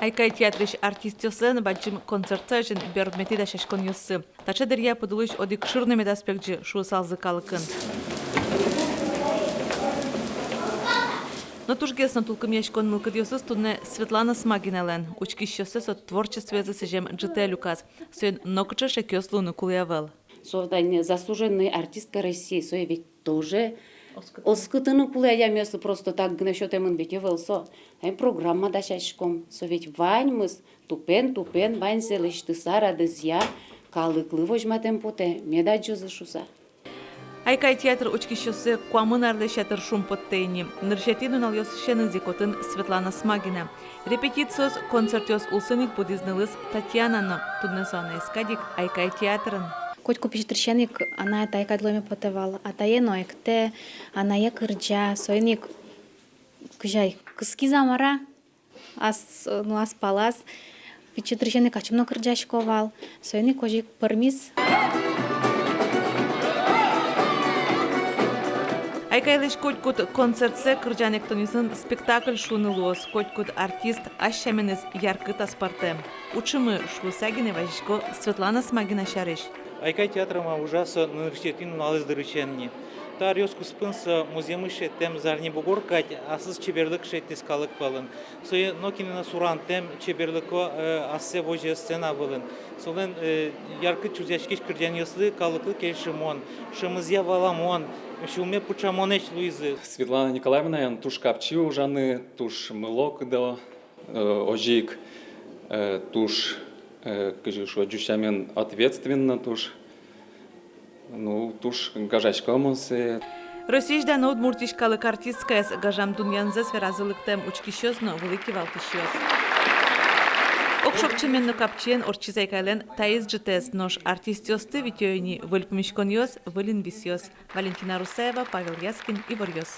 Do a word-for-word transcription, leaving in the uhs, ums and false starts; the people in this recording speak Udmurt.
«Айкай» театрысь артистъёслэн бадӟым концертсы азьын берпуметӥ дасяськонъёссы. Таӵе дыръя пыдулысь одӥг шыр но медаз пегӟы, шуысалзы калыкын. Но тужгес но тулкымъяськон мылкыдъёсыз туннэ Светлана Смагиналэн. Учкисьёссэ со творчествоезлы сӥзем ӝытэ люказ. Соин нокыӵе шекъёс луыны кулэ ӧвӧл. Со тани заслуженный артистка России, сое ведь тоже оскытыны кулэ адямиослы, просто так гинэ сётэмын ведь ӧвӧл со. Тани программа дасяськом, со ведь ваньмыз тупен-тупен, ваньзэ лэсьтыса, радызъя, калыклы возьматэм потэ, мед адӟозы шуса. «Айкай» театр учкисьёссэ куамын арлэсь ятыр шумпоттэ ини. Нырысетӥ нуналъёсысеныз ик отын Светлана Смагина. Репетициос, концертъёс улсын ик будӥз нылыз Татьяна но. Туннэ со анаез кадь ик «Айкай» театрын. Котьку пичи дырысен ик анай-атай кадь луэме потэ вал. Атае но эктэ, анае кырӟа, соин ик кызьы ай кыскиз-а, мар-а. Ас, ну, ас палаз пичи дырысен ик ачим но кырӟасько вал, соин ик озьы ик пӧрмиз. «Айкайлэсь» котькуд концертсэ кырӟан-эктонъёсын спектакль шуыны луоз, котькуд артист ас сяменыз яркыт аспӧртэм. Уӵымы шуыса гинэ вазисько Светлана Смагина сярысь. «Айкай» театрын ма ужа со нырысетӥ нуналэз дырысен ни. Та аръёс куспын со музъемысь шедьтэм «Зарни бугор» кадь аслыз чеберлык шедьтӥз калык пӧлын. Сое нокинэ но сурантэм чеберлыко, э, ассэ возе сцена вылын. Солэн, э, яркыт чузъяськись кырӟанъёслы калыклы кельшымон, шӧмызъя валамон, сюлме пыӵамонэсь луизы. Светлана Николаевнаен туж капчи ужаны, туж мылокыдо, э, озьы ик, э, туж, э, кызьы шуо, ӟуч сямен ответственно туж. Ну, туж гажасько мон сое. Россиысь дано Удмуртиысь калык артисткаез гажам дунъянзэс веразы лыктэм учкисьёс но вылӥ кивалтӥсьёс. Огшорчемен но капчиен ортчиз «Айкайлэн» таиз ӝытэз, нош артистъёсты витё ини выль пумиськонъёс, выль инвисъёс. Валентина Русаева, Павел Яскин, «Иворъёс».